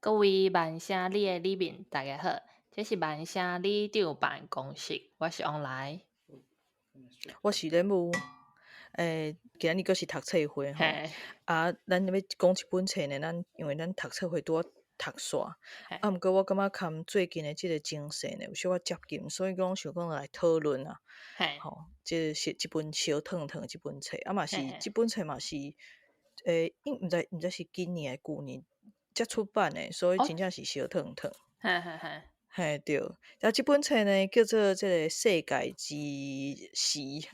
各位萬聲里的里民，大家好，這是萬聲里長辦公室，我是王來，我是任務。今日閣是讀冊會吼，啊，咱欲講一本冊呢，咱因為咱讀冊會拄仔讀煞，啊，毋過我感覺佮最近的這個情勢呢有小可接近，所以講想講來討論啊，吼，這是這本燒燙燙這本冊，啊嘛是這本冊嘛是，應毋知是今年抑舊年才出版的，所以真正是燒燙燙。嘿對，啊，這本冊呢叫做這個世界之匙，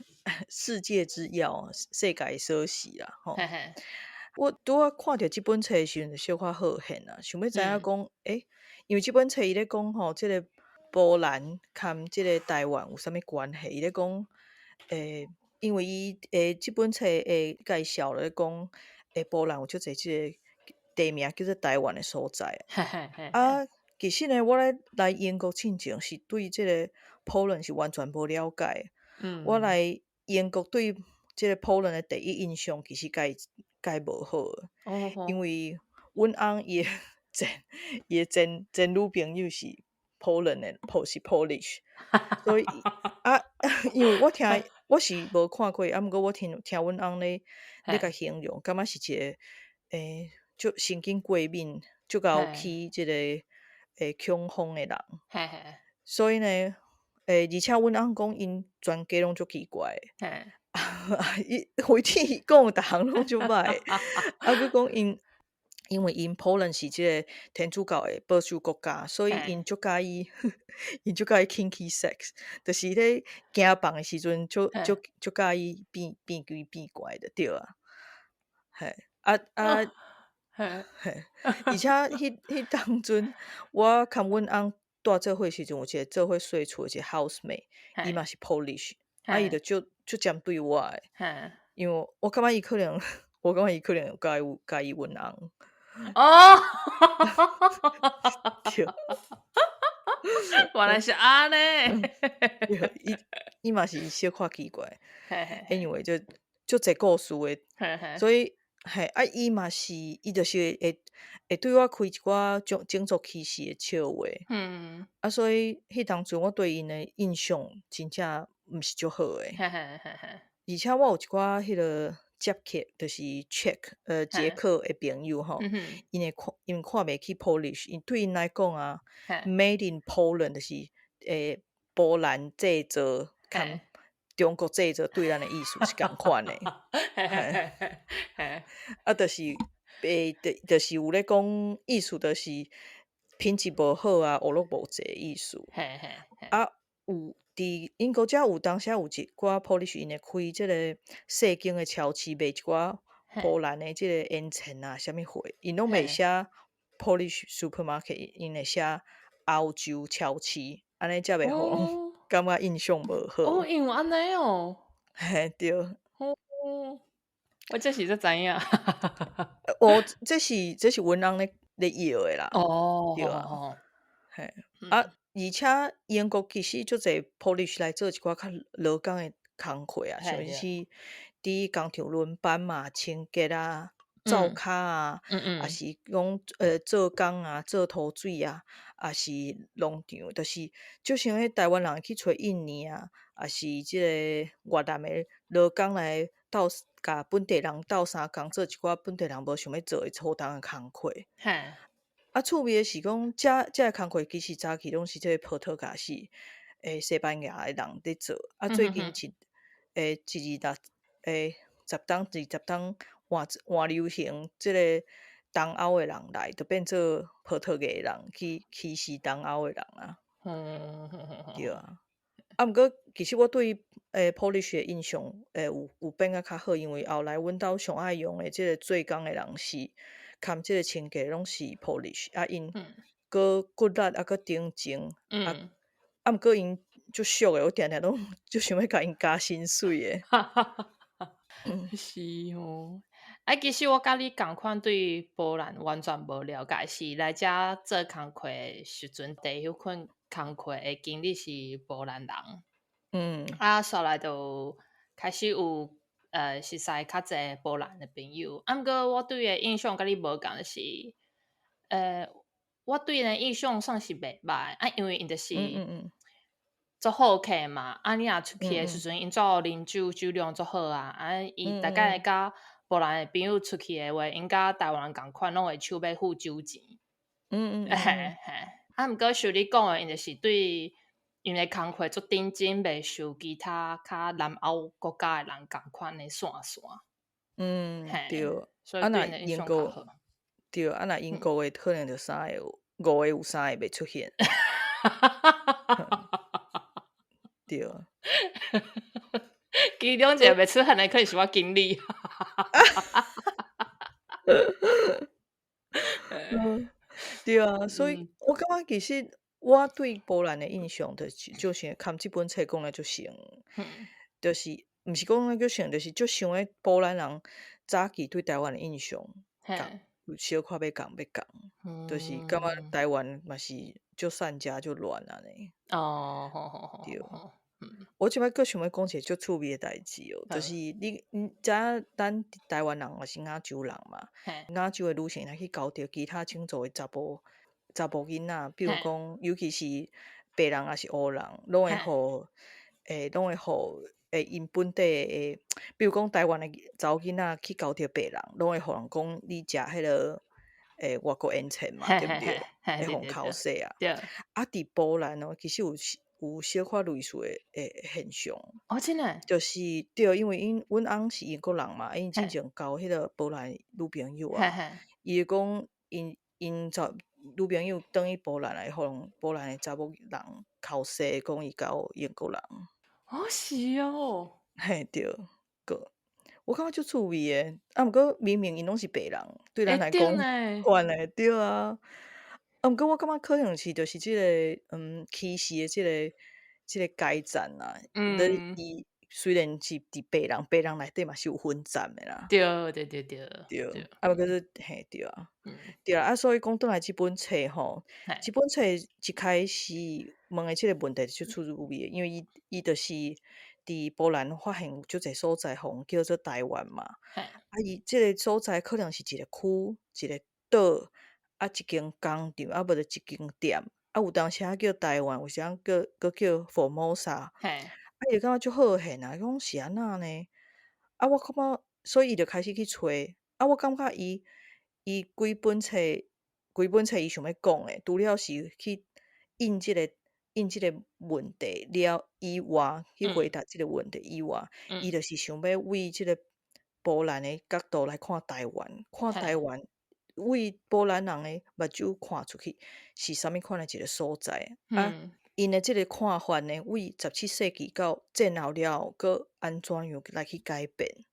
世界之鑰，世界鎖匙啦，吼。我拄仔看著這本冊的時陣，小可好現啊，想欲知影講，因為這本冊伊咧講吼，這個波蘭佮這個台灣有啥物關係？伊咧講，因為伊這本冊的介紹咧講，波蘭有足濟這個地名叫做台灣的所在。啊，其實呢，我咧來英國進前是對這個 Poland 是完全無了解。我來英國對這個 Poland 的第一印象，其實共伊無好的，因為阮翁伊的前女朋友是 Poland 的，是 Polish，所以啊，因為我聽我是無看過，啊，毋過我聽聽阮翁咧共形容，感覺是一個足神經過敏，足𠢕起這個恐慌的人。所以呢，而且阮翁講𪜶全家攏足奇怪的。伊回天講逐項攏足歹，啊，閣講𪜶因為𪜶 Poland 是這個天主教的保守國家，所以𪜶足佮意 kinky sex，就是咧行房的時陣，足足足佮意變變奇變怪的對啊。嘿，啊啊，嘿，而且彼當陣我共阮翁蹛做伙時陣，有一個做伙睡厝的一個 housemate，伊嘛是 Polish，啊，伊就足足針對我的，因為我感覺伊可能有佮意阮翁。對。原來是按呢。對，伊嘛是小可奇怪。Anyway，就足濟故事的，所以嘿，啊，伊嘛是，伊就是會對我開一寡種族歧視的笑話。啊，所以彼當陣我對𪜶的印象真正毋是足好的。而且我有一寡彼個捷克，就是 Czech，捷克的朋友吼，𪜶看袂起 Polish，𪜶對𪜶來講啊，Made in Poland 就是波蘭製造，佮中國製造對咱的意思是仝款的。啊，就是，就是有咧講意思，就是品質無好啊，學落無濟的意思。啊，有佇英國遮有當時有一寡 Polish 𪜶會開這個細間的超市，賣一寡波蘭的這個煙腸啊，啥物貨，𪜶攏袂寫 Polish supermarket，𪜶會寫歐洲超市，按呢才袂予人感覺印象無好。哦，𪜶有按呢哦。嘿，對。哦，我這時才知影。哦，這是阮翁咧搖的啦。對啊。嘿，啊，而且英國其實足濟 Polish 來做一寡較勞工的工課啊，像是佇工廠輪班嘛、清潔啊、灶跤啊，抑是講做工啊、做塗水啊，抑是農場，就是就像彼台灣人去揣印尼啊，抑是這個越南的勞工來鬥共本地人鬥相共做一寡本地人無想欲做的粗重的工課。啊，趣味的是講，這個工課其實早期攏是這個葡萄牙是西班牙的人佇做，啊，最近一二十10冬20冬換換流行，這個東歐的人來，就變做葡萄牙的人去歧視東歐的人啊。對啊。啊，毋過其實我對Polish 的印象有變甲較好，因為後來阮兜上愛用的這個做工的人是，兼這個清潔攏是 Polish，啊，𪜶閣骨力啊，閣頂鐘，啊，啊，毋過𪜶足俗的，我定定攏足想欲共𪜶加薪水的。是哦，啊，其實我佮你仝款對波蘭完全無了解，是來遮做工課的時陣，第一份工課的經理是波蘭人。啊，煞來就開始有熟似較濟波蘭的朋友。啊，毋過我對伊的印象佮你無仝，就是我對𪜶印象算是袂䆀，啊，因為𪜶就是足好客嘛，啊，你若出去的時陣，𪜶做啉酒酒量足好啊，啊，伊逐擺佮波蘭的朋友出去的話，𪜶佮台灣人仝款，攏會手欲付酒錢。嘿嘿，啊，毋過像你講的，𪜶就是對𪜶的工課足認真，袂受其他較南歐國家的人仝款的線線。對。所以對𪜶的印象較好。對，啊，若英國的可能就三个，五个有三个袂出現。對。其中一個袂出現的，可能是我經理。對啊，所以我感覺其實我對波蘭的印象就是就是含這本冊講的足像，就是毋是講的足像，就是足像咧波蘭人早期對台灣的印象，有小可欲仝欲仝，就是感覺台灣嘛是足散家足亂按呢。對。我這擺閣想欲講一个足趣味的代誌哦，就是你知影咱台灣人嘛是亞洲人嘛，亞洲的女性若去交著其他種族的查埔囡仔，比如講，尤其是白人抑是黑人，攏會予攏會予𪜶本地的，比如講台灣的查某囡仔去交著白人，攏會予人講你食彼个外國煙塵嘛，對毋對？會予人剾洗啊。啊，佇波蘭哦，其實有小可類似的現象。哦，真的？就是對，因為阮翁是英國人嘛，𪜶之前交彼个波蘭女朋友啊，伊會講𪜶查女朋友轉去波蘭來，予人波蘭的查某人剾洗，講伊交英國人。哦，是哦。嘿，對，閣我感覺足趣味的，啊，毋過明明𪜶攏是白人，對咱來講，款的對啊。啊，毋過我感覺可能是就是這个歧視的這個階層啊，伊雖然是佇白人，白人內底嘛是有分層的啦。對，啊，毋過是嘿對啊，對啊，啊，所以講轉來這本冊吼，這本冊一開始問的這個問題就足趣味的，因為伊就是佇波蘭發現有足濟所在，予人叫做台灣嘛。啊，伊這个所在可能是一個區，一個島，啊，一間工廠，啊，無就一間店，啊，有當時仔叫台灣，有時仔閣閣叫 Formosa。啊，伊就感覺足好現啊，伊講是按怎呢？啊，我感覺，所以伊就開始去揣，啊，我感覺伊規本冊伊想欲講的，除了是去應這個問題了以外，去回答這個問題以外，伊就是想欲為這个波蘭的角度來看台灣，看台灣，為波蘭人的目睭看出去是啥物款的一个所在。啊，𪜶的這个看法呢，為17世紀到戰後了後，閣按怎樣來去改變？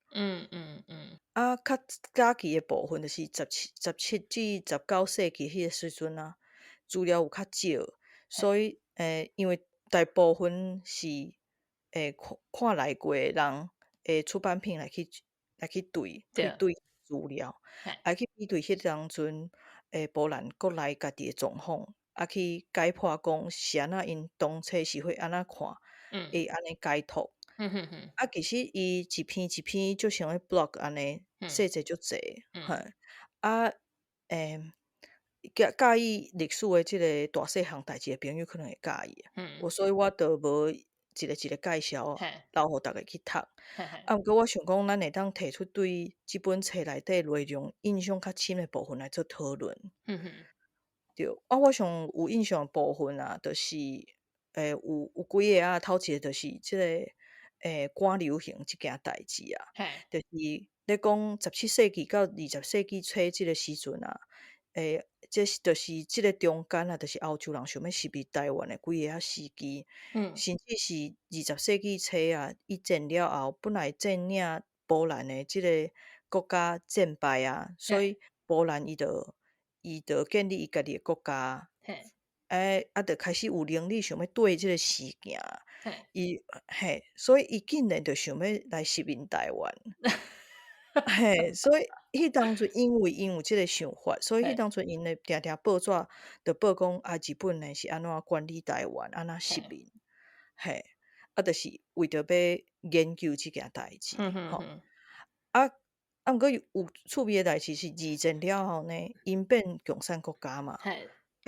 啊，較早期的部分就是17至19世紀彼个時陣啊，資料有較少，所以因為大部分是看看來過的人的出版品來去對去對資料，啊去比對彼當陣波蘭國內家己的狀況，啊去解剖講是按怎𪜶當初是會按怎看，會按呢解讀。啊，其實伊一篇一篇就像咧 blog 按呢，細節足濟，嘿，啊，佮意歷史的這个大細項代誌的朋友可能會佮意啊。所以我就無一个一个介紹，留予逐家去讀。啊，毋過我想講，咱會當提出對這本冊內底內容印象較深的部分來做討論。對，啊，我上有印象的部分啊，就是有幾个啊，頭一个就是這个趕流行這件代誌啊，就是咧講17世紀到20世紀初這个時陣啊，這是就是這个中間啊，就是歐洲人想欲殖民台灣的幾个仔時期，甚至是20世紀初啊，一戰了後，本來佔領波蘭的這个國家戰敗啊，所以波蘭伊就建立伊家己的國家，啊，就開始有能力想欲綴這个時行，伊嘿，所以伊竟然就想欲來殖民台灣。嘿，所以彼當陣因為𪜶有這个想法，所以彼當陣𪜶咧定定報紙就報講啊，日本呢是按怎管理台灣，按怎殖民，嘿，啊，就是為著欲研究這件代誌，吼。啊啊，毋過有趣味的代誌是二戰了後呢，𪜶變共產國家嘛，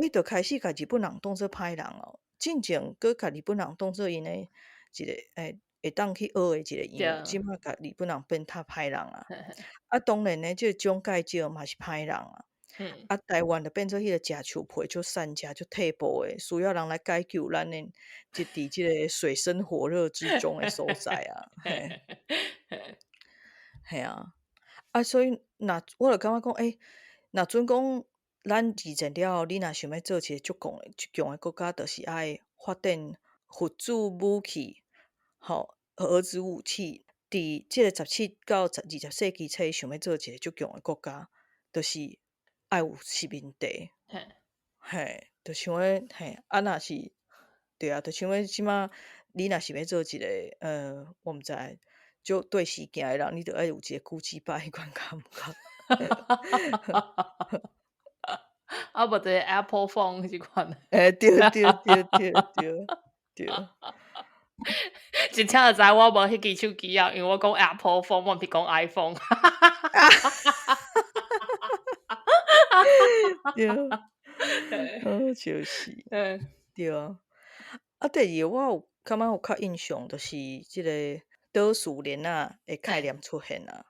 伊就開始共日本人當做歹人哦。進前閣共日本人當做𪜶的一個會當去學的一個樣，這擺共日本人變較歹人啊。啊，當然呢，這個蔣介石嘛是歹人啊。啊，台灣就變做彼個食樹皮足散食足退步的，需要人來解救咱的，這佇這個水深火熱之中的所在啊。嘿，嘿啊，啊，所以若我就感覺講，若準講咱二戰了後，你若想欲做一個足強的、足強的國家，就是愛發展核子武器，吼，核子武器，佇這個17到20世紀初，想欲做一個足強的國家，就是愛有殖民地。嘿，就像咧，嘿，啊，若是，對啊，就像咧，這擺你若是欲做一個，我毋知，足對時行的人，你著愛有一個古蹟吧彼款感覺。啊，無就是 Apple Phone 這款。對對對對對對。一聽就知我無彼支手機啊，因為我講 Apple Phone，我毋是講 iPhone。對，就是，對啊。啊，第二個我有感覺有較印象，就是這個島嶼鏈仔的概念出現啊，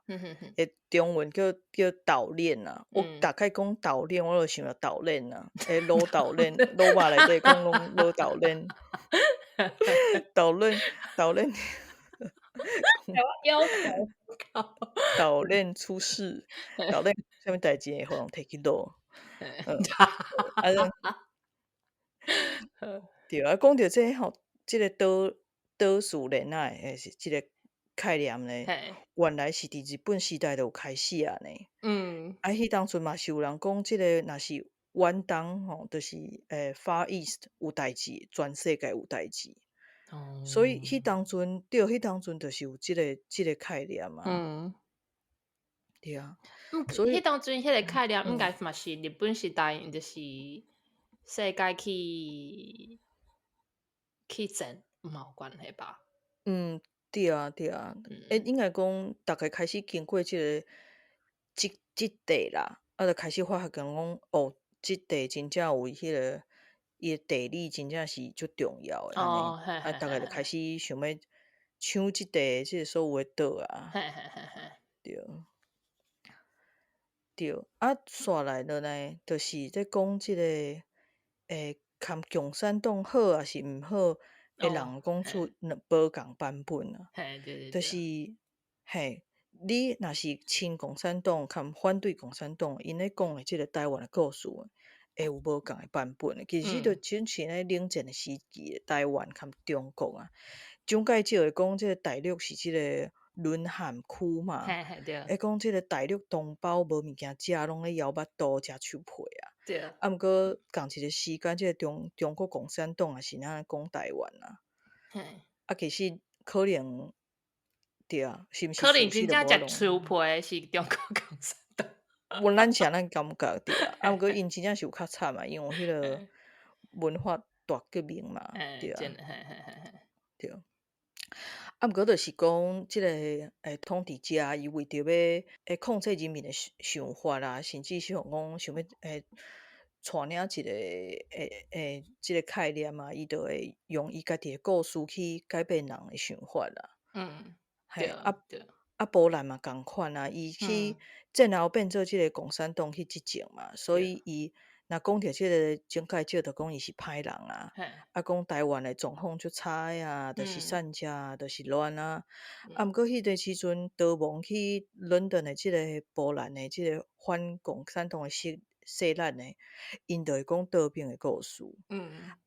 中文叫島鏈啊。我逐擺講島鏈，我就想著島鏈啊，滷島鏈，滷肉內底講攏滷島鏈，島鏈島鏈，要求島鏈出事，島鏈啥物代誌會予人提去滷？啊，對啊，講著這吼，這個島嶼鏈仔的是這個概念呢，原來是佇日本時代就有開始啊呢。啊，彼當陣嘛是有人講，這個若是遠東吼，就是Far East 有代誌，全世界有代誌。所以彼當陣，對，彼當陣就是有這個概念啊。對啊。所以彼當陣彼個概念應該嘛是日本時代，就是世界去戰嘛有關係吧？嗯，對啊，對啊。應該講，逐家開始經過這塊啦，啊，就開始發覺講，哦，這塊真正有彼個伊的地理真正是足重要的，按呢，啊，逐家就開始想欲搶這塊這個所有的島啊。對。對，啊，紲來落來，就是咧講這個，含共產黨好抑是毋好，的人講出兩無仝版本啊。就是，嘿，你若是親共產黨，含反對共產黨，𪜶咧講的這個台灣的故事，會有無仝的版本。其實就親像咧冷戰的時期，台灣含中國啊，蔣介石會講這個大陸是這個淪陷區嘛，會講這個大陸同胞無物件食，攏咧枵腹肚、食樹皮啊。啊，毋過仝一個時間，這個中國共產黨也是按呢講台灣啊。啊，其實可能對啊，是毋是？可能真正食樹皮的是中國共產黨。阮咱是按呢感覺對啊，啊，毋過𪜶真正是有較慘啊，因為彼個文化大革命嘛，對啊。對。啊，毋過就是講，這個統治者伊為著欲控制人民的想法啊，甚至是講想欲帶領一個這個概念啊，伊就會用伊家己的故事去改變人的想法啦。嘿，啊啊，波蘭嘛仝款啊，伊去戰後變做這個共產黨去執政嘛，所以伊若講著這個蔣介石，就講伊是歹人啊，啊，講台灣的狀況足差的啊，就是散食啊，就是亂啊。啊，毋過彼個時陣逃亡去倫敦的這個波蘭的這個反共產黨的勢力呢，𪜶就會講倒邊的故事。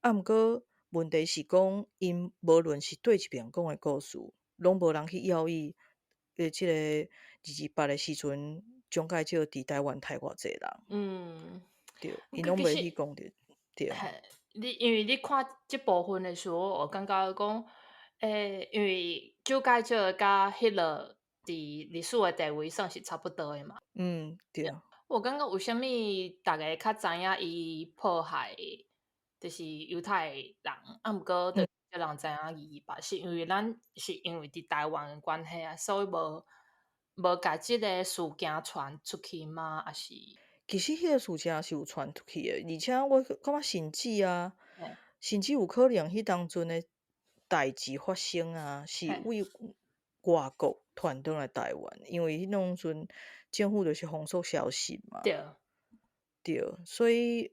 啊，毋過問題是講，𪜶無論是佗一邊講的故事，攏無人去猶豫。這個228的時陣，蔣介石佇台灣刣偌濟人。對，𪜶攏袂去講著，對。你因為你看這部分的時候，我感覺講，因為蔣介石佮彼個佇歷史的地位算是差不多的嘛。嗯，對。我感覺為啥物逐家較知影伊迫害，就是猶太人，啊，毋過就少人知影228，是因為咱是因為佇台灣的關係啊，所以無共這個事件傳出去嗎？抑是？其實彼個事情是有傳出去的，而且我感覺甚至啊，甚至有可能彼當陣的代誌發生啊，是為外國傳轉來台灣，因為彼當陣政府就是封鎖消息嘛。對，所以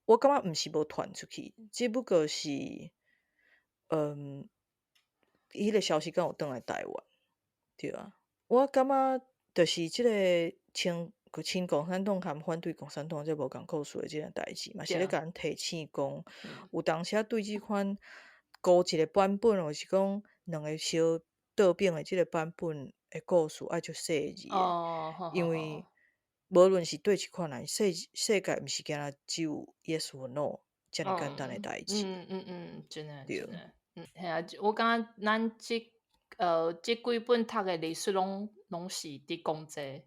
我感覺毋是無傳出去，只不過是，彼個消息敢有轉來台灣，對啊。我感覺就是這個親共產黨含反對共產黨這無仝故事的這件代誌嘛，是咧共咱提醒講，有當時仔對這款孤一個版本，或是講兩个相倒反的這個版本的故事，愛足細膩的，因為無論是對一款人，世界毋是干焦只有 yes or no 遮爾簡單的代誌。嗯，真的，真的，嗯，係啊，我感覺咱這幾本讀的歷史攏是佇講這個。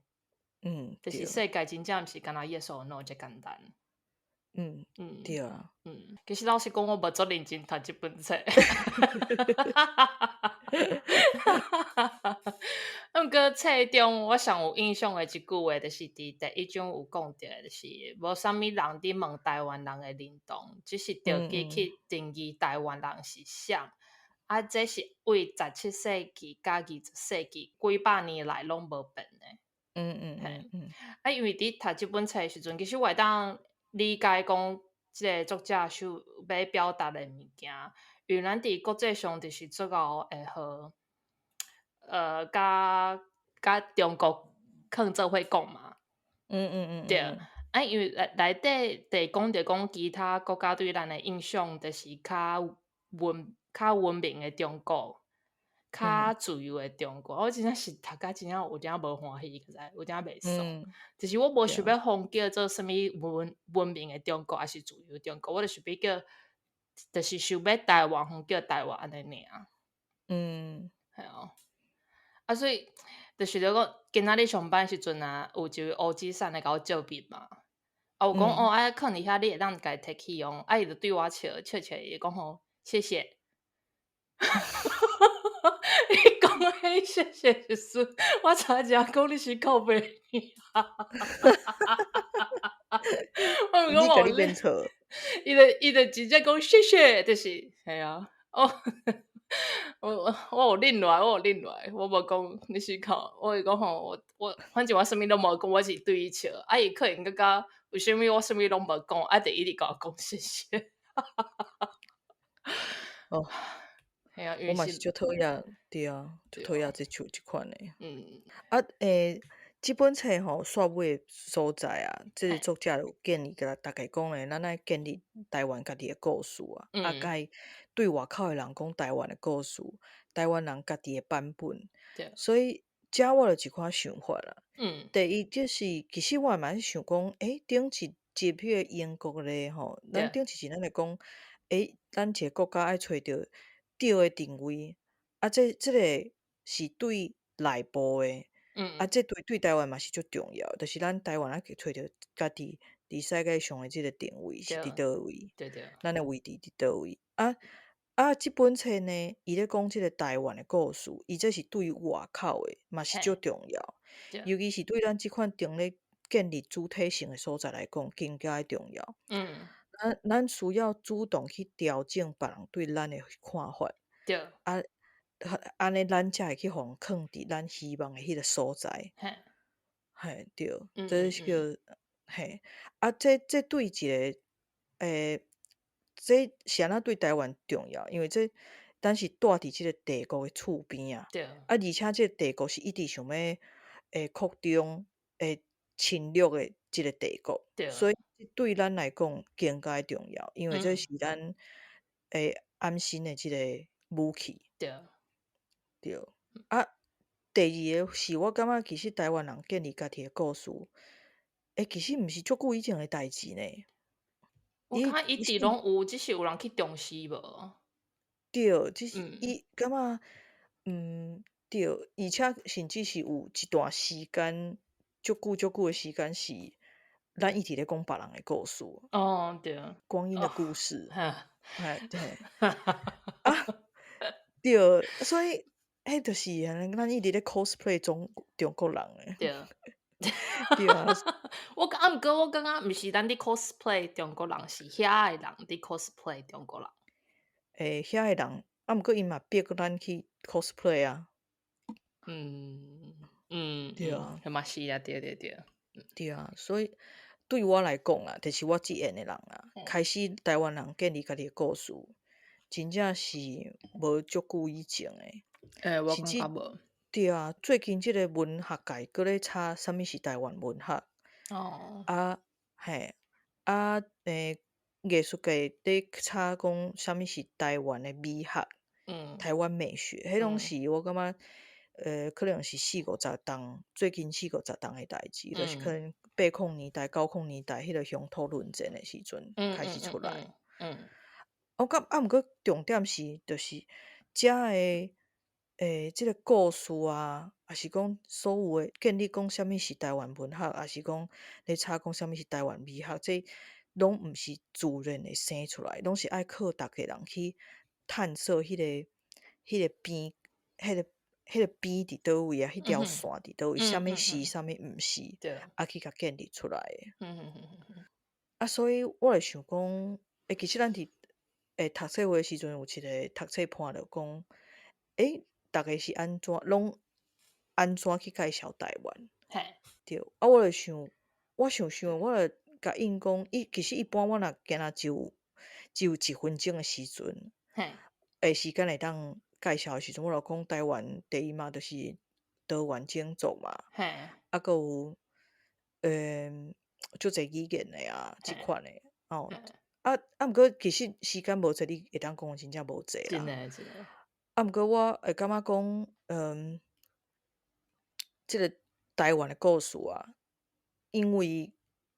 就是世界真正毋是干焦 yes or no 遮簡單。對啊。嗯，其實老實講，我無足認真讀這本冊。啊，毋過冊中我上有印象的一句話，就是佇第一章有講著的，就是無啥物人佇問台灣人的認同，只是著記去定義台灣人是啥。啊，這是為17世紀佮20世紀幾百年來攏無變的。啊，因為佇讀這本冊的時陣，其實我會當理解講，這个作者想欲表達的物件，因為咱佇國際上就是足夠會予，佮中國囥做伙講嘛。對。啊，因為內底就講著講其他國家對咱的印象，就是較文明的中國，較自由的中國。我真正是讀甲真正有點仔無歡喜，有點仔袂爽。就是我無想欲予人叫做啥物文明的中國，抑是自由中國，我就想欲叫，就是想欲台灣予人叫台灣按呢爾。係啊。啊，所以就是講今仔日上班時陣啊，有一位烏指送來共我借筆嘛。啊，有講哦，啊，囥佇遐，你會當共伊提去用。啊，伊就對我笑笑笑，伊講吼，謝謝。伊講彼謝謝的時陣，我差一仔講你是靠北。我你共你變錯。伊就直接講謝謝，就是係啊。哦，我有忍落來，我有忍落來，我無講你是靠，我會講吼，我反正我啥物攏無講，我是對伊笑。啊，伊可能感覺為啥物我啥物攏無講，啊，就一直共我講謝謝。哦，係啊，我嘛是足討厭，對啊，足討厭這像這款的。啊，這本冊吼，煞尾所在啊，這个作者有建議共大家講咧，咱愛建立台灣家己的故事啊，啊，共對外口的人講台灣的故事，台灣人家己的版本。所以，遮我就一寡想法啦。第一就是，其實我嘛是想講，頂一集彼个英國咧吼，咱頂一集咱會講，咱一个國家愛揣著對的定位，啊，這个是對內部的。啊，這對台灣嘛是足重要，就是咱台灣愛去揣著家己佇世界上的這个定位是佇佗位，咱的位置佇佗位。啊啊，這本冊呢，伊咧講這个台灣的故事，伊這是對外口的，嘛是足重要。尤其是對咱這款正咧建立主體性的所在來講，更加的重要。咱需要主動去調整別人對咱的看法。啊，按呢，咱才會去予人囥佇咱希望的彼个所在。嘿，對，這是叫嘿。啊，這對一个，這是按怎對台灣重要？因為這咱是蹛佇這个帝國的厝邊啊。啊，而且這个帝國是一直想欲擴張、侵略的這个帝國。所以對咱來講更加重要，因為這是咱安身的這个武器。對。啊，第二个是我感覺其實台灣人建立家己的故事，其實毋是足久以前的代誌呢。我感覺一直攏有，只是有人去重視無。對，只是伊感覺，對，而且甚至是有一段時間，足久足久的時間是，咱一直咧講別人的故事。哦，對。光陰的故事。哎，對。啊，對，所以，彼就是咱一直咧 cosplay 中國人的。對啊。我啊，毋過我感覺毋是咱佇 cosplay 中國人，是遐个人佇 cosplay 中國人。欸，遐个人，啊，毋過𪜶嘛逼咱去 cosplay 啊。對啊。嘛是啊，對對對。對啊，所以對我來講啊，就是我這緣的人啊，開始台灣人建立家己的故事，真正是無足久以前的。欸，我感覺無。對啊，最近這個文學界閣咧查啥物是台灣文學。啊，嘿，啊，欸，藝術界佇查講啥物是台灣的美學，台灣美學，彼攏是我感覺，可能是四五十冬，最近四五十冬的代誌，就是可能80年代、90年代彼個鄉土論戰的時陣開始出來。我感啊，毋過重點是，就是遮的這個故事啊，抑是講所有的建立講啥物是台灣文學，抑是講咧查講啥物是台灣美學，這攏毋是自然會生出來，攏是愛靠逐家人去探索彼個邊，彼個邊佇佗位啊，彼條線佇佗位，啥物是，啥物毋是，啊去共建立出來的。啊，所以我會想講，欸，其實咱佇讀冊會的時陣，有一個讀冊伴就講，欸，逐家是按怎，攏按怎去介紹台灣？對，啊，我就想，我想想，我就共𪜶講，伊其實一般我若敢若只有1分鐘的時陣，時間會當介紹的時陣，我就講台灣第一嘛，就是多元種族嘛，啊，閣有，足濟語言的啊，這款的，哦，啊啊，毋過其實時間無濟，你會當講的真正無濟啦。真的真的。啊，毋過我會感覺講，這個台灣的故事啊，因為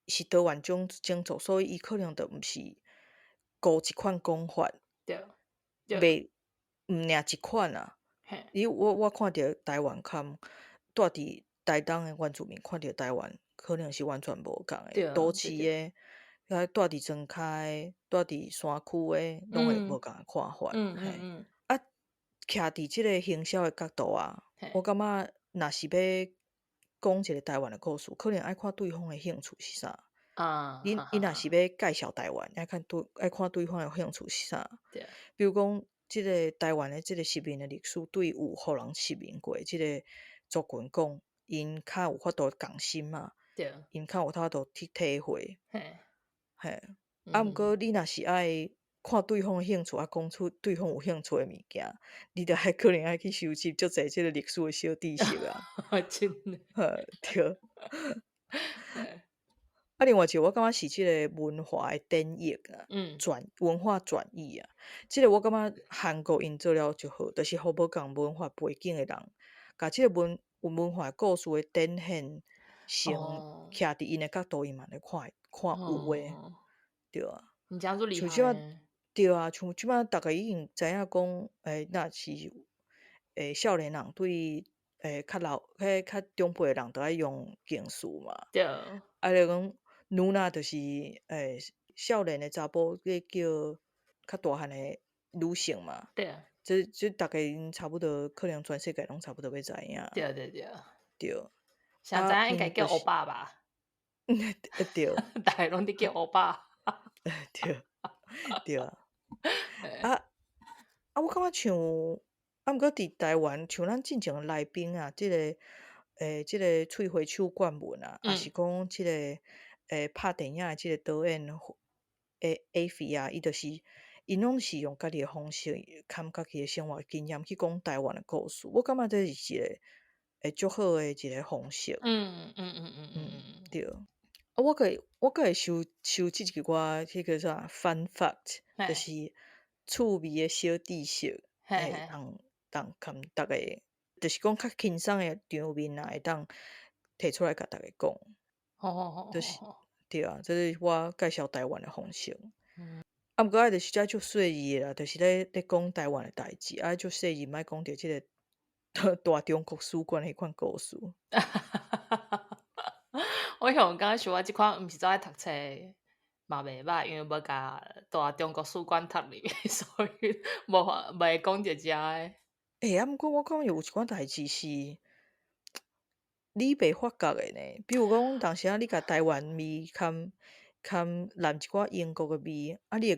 是多元種族，所以伊可能就毋是孤一款講法，袂毋爾一款啊。伊我看著台灣崁住佇台東的原住民看著台灣，可能是完全無仝的，都市的，啊住佇莊跤的，住佇山區的，攏會無仝的看法。啊，徛佇這個行銷的角度啊，我感覺若是欲講一個台灣的故事，可能愛看對方的興趣是啥。你若是欲介紹台灣，愛看對方的興趣是啥。比如講，這個台灣的這個殖民的歷史，對有予人殖民過的這個族群講，𪜶較有法度共心嘛。𪜶較有法度去體會。嘿。啊，毋過你若是愛看對方的興趣，啊，講出對方有興趣的物件，你著愛可能愛去收集足濟這個歷史的小知識啊。真的。對。啊，另外一個我感覺是這個文化的轉譯啊，文化轉譯啊，這個我感覺韓國𪜶做了足好，就是予無仝文化背景的人，共這個文化故事的展現成徛佇𪜶的角度，𪜶嘛來看看有的，對啊。你這樣做厲害。對啊，像這擺逐家已經知影講，欸，若是少年人對較老、彼較長輩的人，著愛用敬詞嘛。啊，就講누나就是少年的查埔，叫較大漢的女性嘛。這逐家差不多，可能全世界攏差不多欲知影。對對對。對。現在應該叫歐巴吧？對。逐家攏佇叫歐巴。對。對啊。啊啊！我感覺像，啊，毋過佇台灣，像咱進前的來賓啊，這個翠花手冠文啊，抑是講這個拍電影的這個導演A菲啊，伊就是𪜶攏是用家己的方式，含家己的生活經驗去講台灣的故事。我感覺這是一個足好的一個方式。對。啊，我閣會收集一寡彼個啥 fun fact，就是趣味的小知識，會當共逐家，就是講較輕鬆的場面啊，會當提出來共逐家講。就是對啊，這是我介紹台灣的方式。啊，毋過啊，就是遮足細膩的啦，就是咧講台灣的代誌，啊，足細膩，莫講著這個大中國史觀彼款故事。我想感覺像我這款毋是做愛讀冊嘛袂歹，因為無共大中國史觀讀入去，所以無法袂講著遮的。欸，啊，毋過我感覺有一寡代誌是，你袂發覺的呢。比如講，當時仔你共台灣味含含摵一寡英國的味，啊，你會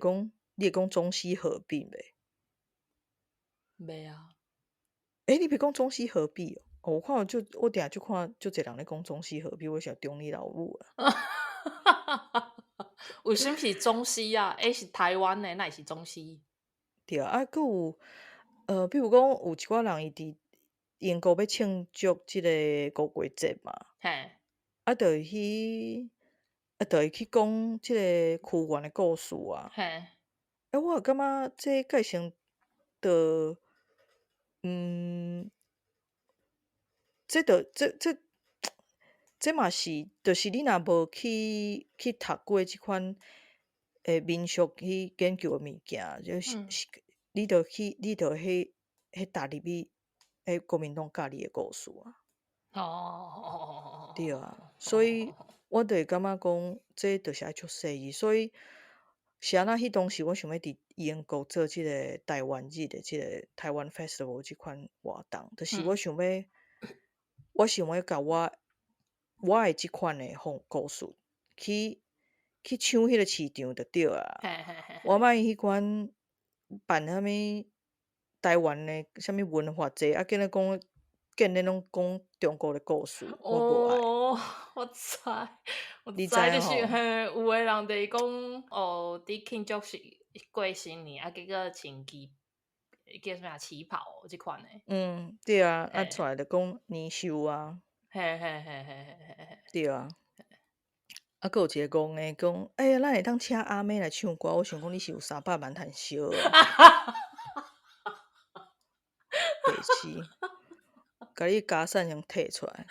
講中西合璧袂？袂啊。欸，你袂講中西合璧哦？我看就我定就看足濟人咧講中西合璧，我想中你老母啊！為啥物是中西啊？欸，是台灣的，哪會是中西？對啊，啊，閣有，比如講有一寡人伊佇英國欲慶祝這個五月節嘛，啊，就會去，啊，就會去講這個屈原的故事啊。欸，我會感覺這改成就，這就這嘛是，就是你若無去讀過這款民俗去研究的物件，就是是，你就去，你就彼踏入去，彼國民黨教你的故事啊。對啊，所以我就會感覺講，這就是愛足細膩。所以是按怎彼當時我想欲佇英國做這個台灣日的這個台灣 Festival 這款活動，就是我想欲共我的這款的風故事去搶彼個市場就對啊。我莫彼款辦啥物台灣的啥物文化節，啊，見咧講見咧攏講中國的故事，我無愛。哦，我知，我你知，就是知吼？嘿，有的人就是講，哦，佇慶祝是過新年，啊，結果穿旗叫啥物啊旗袍這款的。嗯，對啊，啊，出來就講年獸啊。對啊。啊，閣有一個戇的講，欸呀，咱會當請阿妹來唱歌，我想講你是有300萬趁燒啊。白痴，共你家產先提出來。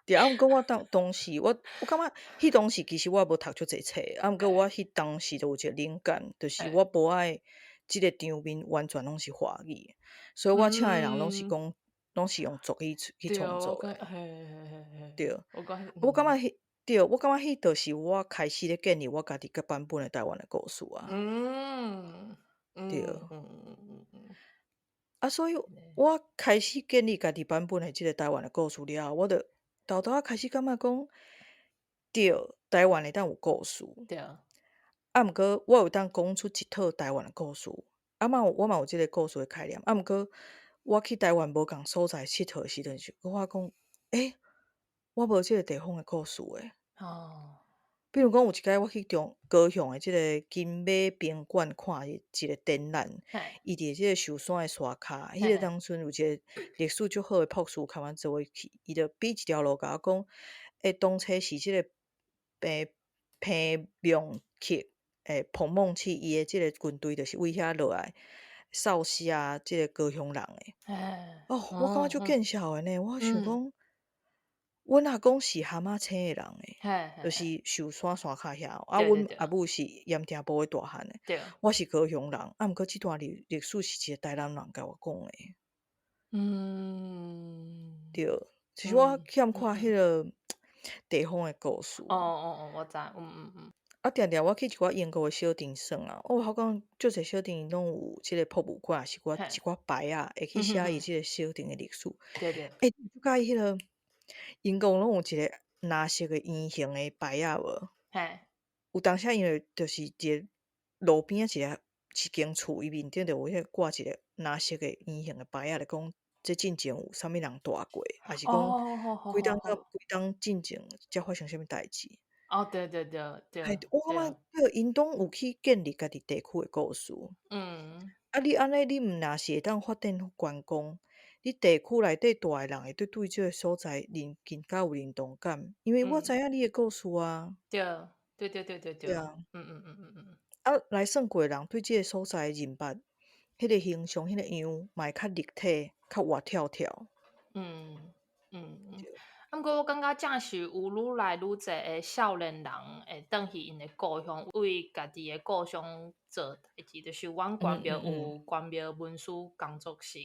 對啊，毋過我當時，我感覺彼當時其實我也無讀足濟冊，啊，毋過我彼當時就有一個靈感，就是我無愛這個場面完全攏是華語，所以我請的人攏是講，攏是用族語去創作的。對，我感覺彼，對，我感覺彼就是我開始咧建立我家己個版本的台灣的故事啊。對。啊，所以我開始建立家己版本的這個台灣的故事了後，我就沓沓仔開始感覺講，對，台灣會當有故事。啊，毋過我有當講出一套台灣的故事，啊嘛有，我嘛有這個故事的概念。啊，毋過我去台灣無仝所在𨑨迌的時陣，就我講，欸，我無這個地方的故事欸。比如講，有一擺我去中高雄的這個金馬賓館看一個展覽，伊佇這個壽山的山跤，彼個當陣有一個歷史足好的博士，共阮做伙去，伊就比一條路共我講，欸，當初是這個彭孟緝，彭孟緝伊的這個軍隊就是為遐落來掃殺這個高雄人的。哦，我感覺足見笑的呢，我想講，阮阿公是蛤蟆星的人欸，就是壽山山跤遐。啊，阮阿母是鹽埕埔的大漢的。我是高雄人，啊，毋過這段歷史是一個台南人共我講的。對，其實我欠缺彼個地方的故事。哦哦哦，我知，嗯嗯嗯。啊，定定我去一寡英國的小鎮耍啊，我發覺足濟小鎮攏有這個博物館，抑是一寡牌仔，會去寫伊這個小鎮的歷史。欸，你佮意彼個英國攏有一個藍色的圓形的牌仔無？有當時因為就是一個路邊仔一間厝，伊面頂就有彼個掛一個藍色的圓形的牌仔，咧講這進前有啥物人蹛過，抑是講幾冬到幾冬進前才發生啥物代誌。哦，對對對對。我感覺對，𪜶攏有去建立家己地區的故事。啊，你按呢，你毋若是會當發展觀光，你地區內底蹛的人會對這個所在認更加有認同感，因為我知影你的故事啊。對對對對對對。對啊。啊，來耍過的人對這個所在認捌，彼個形象、彼個樣，嘛會較立體、較活跳跳。啊，毋過我感覺正是有愈來愈濟的少年人會轉去𪜶的故鄉，為家己的故鄉做代誌。就是阮關廟有關廟文書工作室，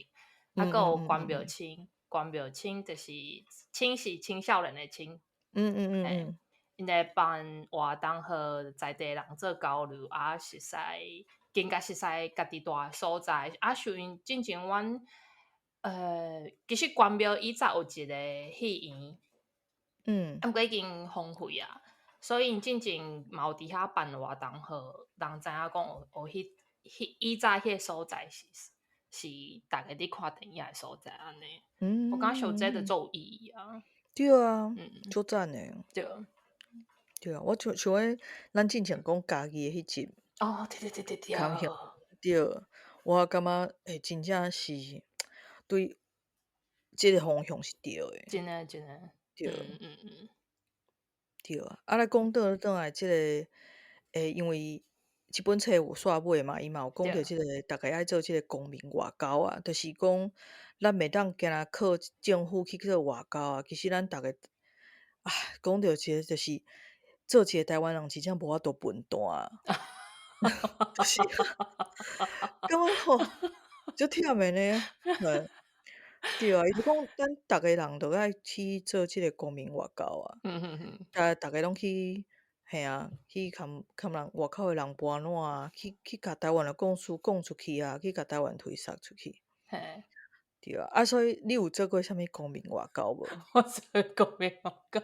啊，閣有關廟青，關廟青就是青是青少年的青。𪜶會辦活動，予在地人做交流，啊，熟似更加熟似家己蹛的所在。啊，像𪜶進前阮其實關廟以早有一個戲院，啊，毋過已經荒廢啊，所以𪜶進前嘛有佇遐辦活動，予人知影講有彼以早彼個所在是逐家佇看電影的所在按呢。我感覺想這就足有意義啊。對啊，足讚的。對。對啊，我像像彼咱進前講家己的彼集。哦，對對對對對。對，我感覺真正是對這个方向是對的。真的真的。對。對啊，啊，來講倒轉來這个，因為這本冊有煞尾嘛，伊嘛有講著這个，逐家愛做這个公民外交啊，就是講咱袂當干焦靠政府去做外交啊，其實咱逐家，啊，講著一个就是做一个台灣人真正無法度笨蛋啊，就是感覺吼，足忝的呢，嘿，對啊，伊就講咱逐家人都愛去做這个公民外交啊，啊，逐家攏去，嘿啊，去共人外口的人盤撋啊，去共台灣的故事講出去啊，去共台灣推捒出去。對啊，啊，所以你有做過啥物公民外交無？我做公民外交，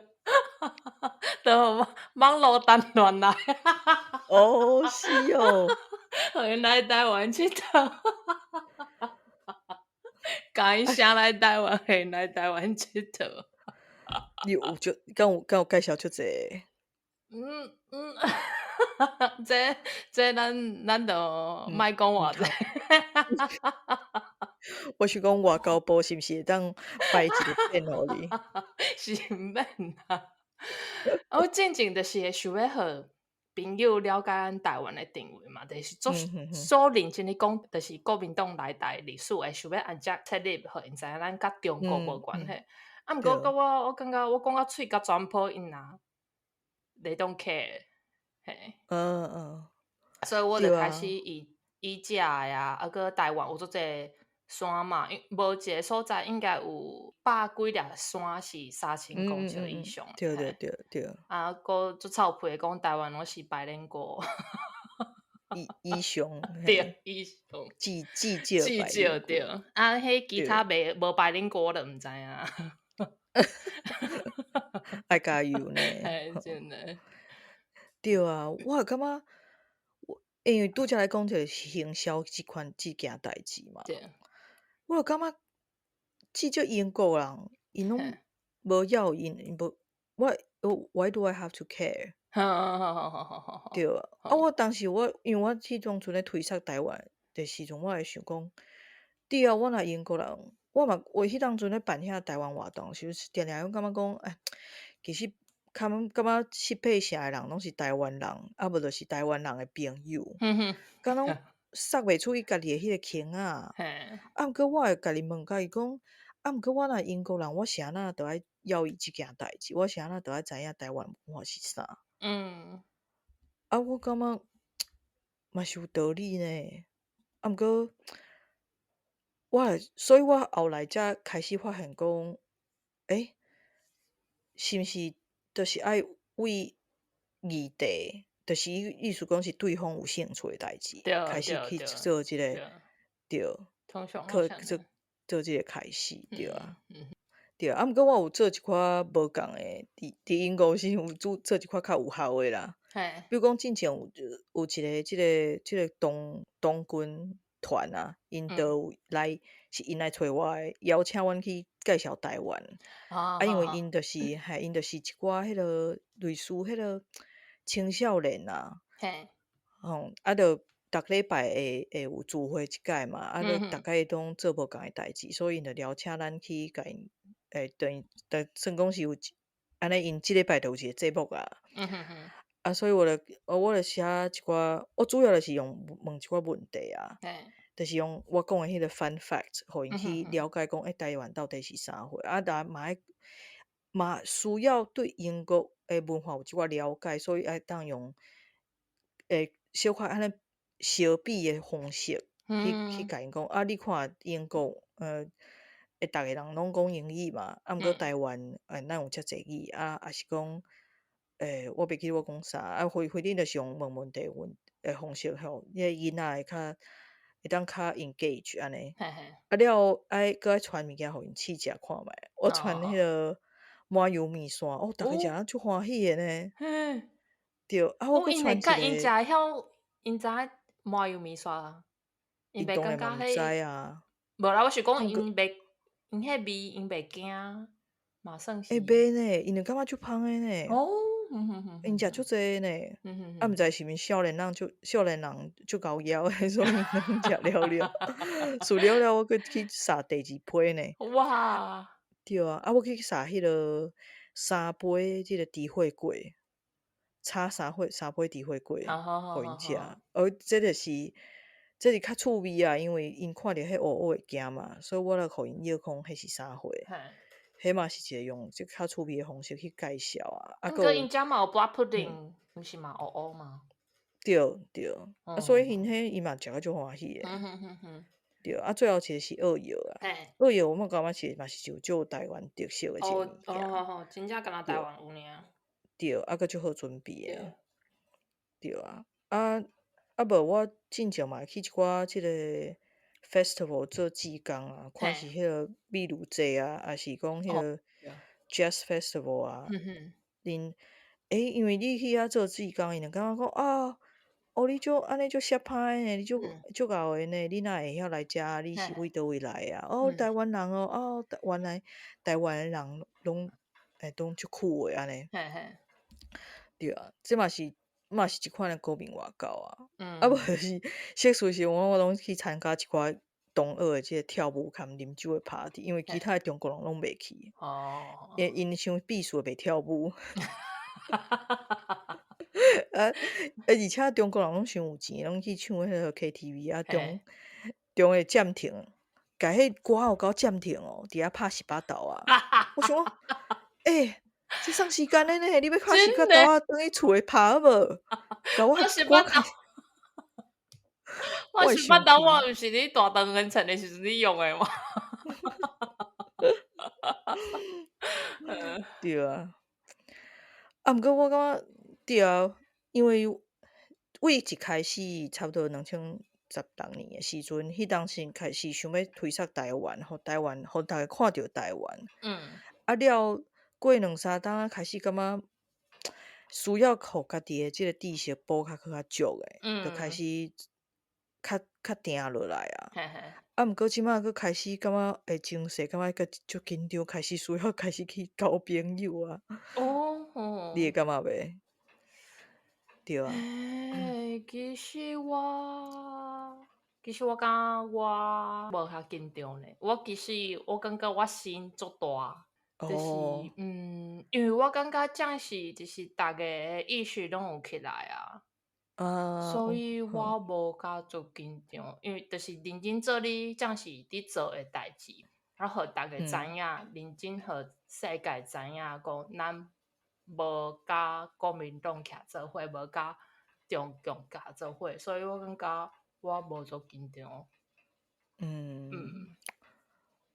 就網路單亂來。哦，是哦。予𪜶來台灣𨑨迌。共𪜶寫來台灣，予𪜶來台灣𨑨迌。你有足，敢有介紹足濟？嗯嗯，這咱就莫講偌濟。我是講外交部是毋是會當派一個片予你？是毋免啦。我進前就是會想欲予朋友了解咱台灣的定位嘛，就是足所認真咧講，就是國民黨來台歷史會想欲按這切入，予𪜶知影咱佮中國無關係。啊，毋過我感覺我講甲喙較全破，𪜶若 they don't care，嘿。所以我就開始以食的啊，啊閣台灣有足濟山嘛，因無一个所在應該有百幾粒山是3000公尺以上。對對對對。啊，閣足臭屁的講台灣攏是百靈果。以上。對，以上。至至少。至少對。啊，彼其他袂無百靈果我就毋知影。愛加油呢。嘿，真的。對啊，我也感覺，因為拄才來講就是行銷這款這件代誌嘛。我就感覺至少英國人，𪜶攏無要𪜶，𪜶無，我 Why do I have to care？對啊，啊，我當時我因為我彼當陣咧推捒台灣的時陣，我會想講，對啊，我若英國人，我嘛我彼當陣咧辦遐台灣活動時，定定攏感覺講，哎，其實較感覺七八成的人攏是台灣人，啊無就是台灣人的朋友，敢攏捒袂出伊家己的彼個圈仔。啊，毋過我會家己問家己講，啊，毋過我若英國人，我是按怎著愛要伊這件代誌？我是按怎著愛知影台灣文化是啥？啊，我感覺嘛是有道理呢。啊，毋過我會，所以我後來才開始發現講，欸，是毋是就是愛為議題，就是意思講是對方有興趣的代誌，開始去做這个，對，去做做這个開始，對啊，對啊。啊，毋過我有做一寡無仝的，佇英國時有做一寡較有效的啦。比如講，進前有一个這个童軍團啊，𪜶就有來是𪜶來揣我的，邀請阮去介紹台灣。啊，因為𪜶就是嘿，𪜶就是一寡彼个類似彼个青少年啊，吼，啊，就逐禮拜會有聚會一擺嘛，啊，就逐擺攏做無仝的代誌，所以𪜶就邀請咱去共𪜶，等於等算講是有按呢，𪜶這禮拜就有一個節目啊。啊，所以我就寫一寡，我主要就是用問一寡問題啊，就是用我講的彼個 fun fact，予𪜶去了解講，欸，台灣到底是啥貨，啊，但嘛愛嘛需要對英國的文化有一寡了解，所以愛當用小可按呢相比的方式去共𪜶講，啊，你看英國，逐个人攏講英語嘛，啊，毋過台灣，咱有遮濟語，啊，抑是講，我袂記得我講啥，啊，反正就是用問問題問的方式，予彼个囡仔會較會當較 engage 按呢。嘿嘿。啊了後愛閣愛傳物件予𪜶試食看覓，我傳彼个麻油麵線，哦，逐家食了足歡喜的呢。對，啊，我閣傳一個。𪜶食會曉，𪜶知影麻油麵線，𪜶袂當然嘛毋知啊。無啦，我是講𪜶袂，𪜶彼味𪜶袂驚，嘛算是。會袂呢，𪜶就感覺足芳的呢。哦。𪜶食足濟呢，啊，毋知是毋是少年人足少年人足𠢕枵的，所以攏食了了。輸了了，我閣去捒第二批呢。哇！對啊，啊，我去捒彼个三杯這個豬血粿，炒三杯豬血粿，予𪜶食。哦，這就是這是較趣味啊，因為𪜶看著彼烏烏會驚嘛，所以我就予𪜶臆講彼是啥貨。彼嘛是一個用這較趣味的方式去介紹啊。啊，閣𪜶遮嘛有 black pudding，毋是嘛烏烏嗎？對對，啊，所以𪜶彼伊嘛食甲足歡喜的。對，啊，最後一個是澳藥啊。澳藥我感覺是嘛是就足台灣特色的一個物件。哦，真正干焦台灣有爾。對，啊，閣足好準備的。對啊，啊啊無我進前嘛會去一寡這個 festival 做志工啊，看是彼個美女節啊，抑是講彼個 jazz festival 啊。恁欸，因為你去遐做志工，𪜶就感覺講啊，哦，你足按呢足爍歹的呢，你足足𠢕的呢，你哪會曉來遮？你是為佗位來啊？哦，台灣人哦，哦，原來台灣的人攏會攏足酷的按呢。對啊，這嘛是一款的國民外交啊。啊，無就是熟似時我攏去參加一寡同學的這個跳舞兼啉酒的 party，因為其他的中國人攏袂去。因𪜶傷鄙視袂跳舞。啊，而且中國人攏傷有錢，攏去唱彼个 KTV 啊，中中會暫停，共彼歌有夠暫停哦，佇遐拍十八豆啊。我想講，欸，這送時間的呢，你欲拍十八豆啊，轉去厝內拍好無？共我十八豆，我十八豆我毋是你大腸軟層的時陣你用的嗎？對啊。啊，毋過我感覺對啊，因為為一開始差不多2016年的時陣，彼當時開始想欲推捒台灣，予台灣，予逐家看著台灣。啊了，過兩三冬開始感覺需要予家己的這個知識補較閣較足的，就開始較較定落來啊。啊，毋過這擺閣開始感覺會情勢，感覺閣足緊張，開始需要開始去交朋友啊。你會感覺袂？對啊。欸，其實我感覺我無遐緊張呢。我其實我感覺我心足大，就是，因為我感覺這是就是逐家的意識攏有起來啊。所以我無甲足緊張，因為就是認真做你這是佇做的代誌，啊，予逐家知影，認真予世界知影講，咱無佮國民黨徛做伙，無佮中共徛做伙，所以我感覺我無足緊張。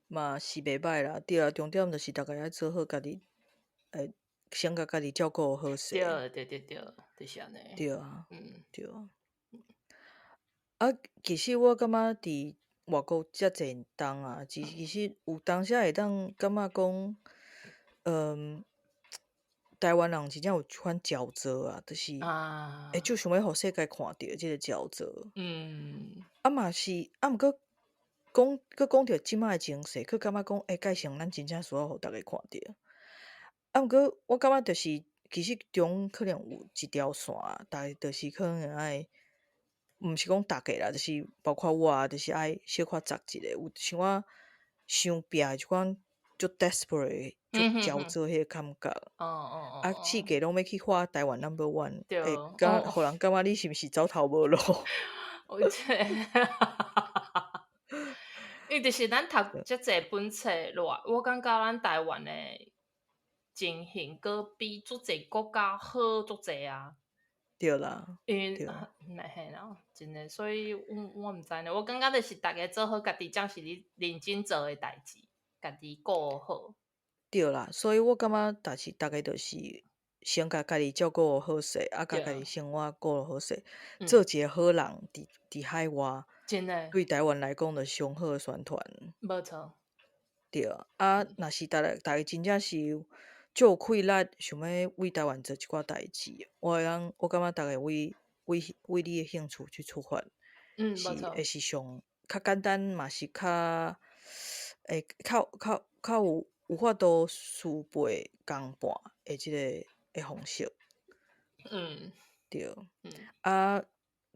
嘛是袂䆀啦，對啊，重點就是逐家愛做好家己，欸，先共家己照顧好勢。對對對對，就是按呢。對啊，對啊。啊，其實我感覺佇外國遮濟冬啊，其實有當時會當感覺講，台灣人真正有這款焦躁啊，就是會足想欲予世界看著這個焦躁。啊嘛是，啊毋過講，閣講著這擺的情勢，閣感覺講，欸，蓋成咱真正需要予逐家看著。啊，毋過我感覺就是，其實中可能有一條線，逐家就是可能愛，毋是講逐家啦，就是包括我啊，就是愛小可扎一下，有像我傷拚的這款足 desperate 足焦躁彼個感覺。啊，世界攏欲去畫台灣 number one，欸，敢予人感覺你是毋是走投無路？我這，因為就是咱讀遮濟本冊落來，我感覺咱台灣的情形，閣比足濟國家好足濟啊。對啦，因為嘿啦，真的，所以我毋知呢。我感覺就是逐家做好家己，才是你認真做的代誌，家己顧好。對啦，所以我感覺，但是逐家就是先共家己照顧好勢，啊，共家己生活顧好勢，做一個好人，佇海外。真的。對台灣來講，就上好的宣傳。無錯。對啊，若是逐個逐家真正是足有氣力，想欲為台灣做一寡代誌，我會當，我感覺逐家為為為你的興趣去出發，是無錯會是上較簡單，嘛是較會較較較有有法度事倍功半的這個的方式。對。啊，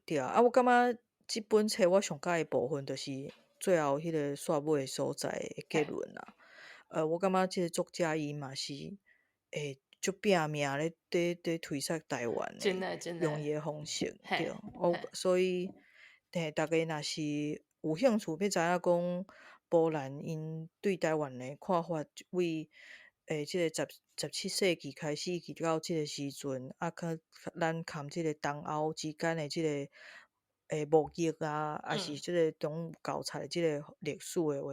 對啊，啊，我感覺這本冊我上佮意的部分，就是最後彼個煞尾的所在的結論啦。我感覺這個作者伊嘛是會足拚命咧，佇佇推捒台灣的，真的真的用伊的方式，對。我所以，嘿，逐家若是有興趣欲知影講波蘭𪜶對台灣的看法，為這個17世紀開始，直到這個時陣，啊，佮咱含這個東歐之間的這個貿易啊，抑是這個中交叉的這個歷史的話，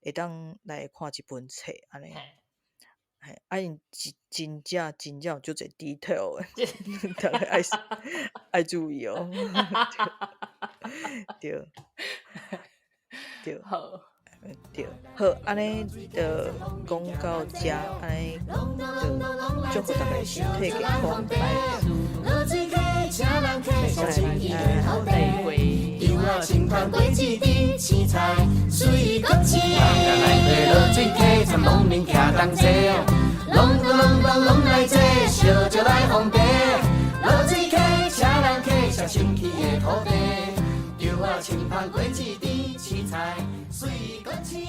會當來看這本冊按呢。嘿，啊，𪜶真真正真正有足濟 detail 的，逐家愛愛注意哦。對。對。好。對，好，按呢就講到遮，按呢就祝福逐家身體健康。再會。青團果子甜，青菜水果青。落水溪，參農民徛同齊，隆咚隆咚攏來坐，燒酒來奉茶。落水溪，請人客，寫清氣的土地。稻仔青芳果子甜，青菜水果青。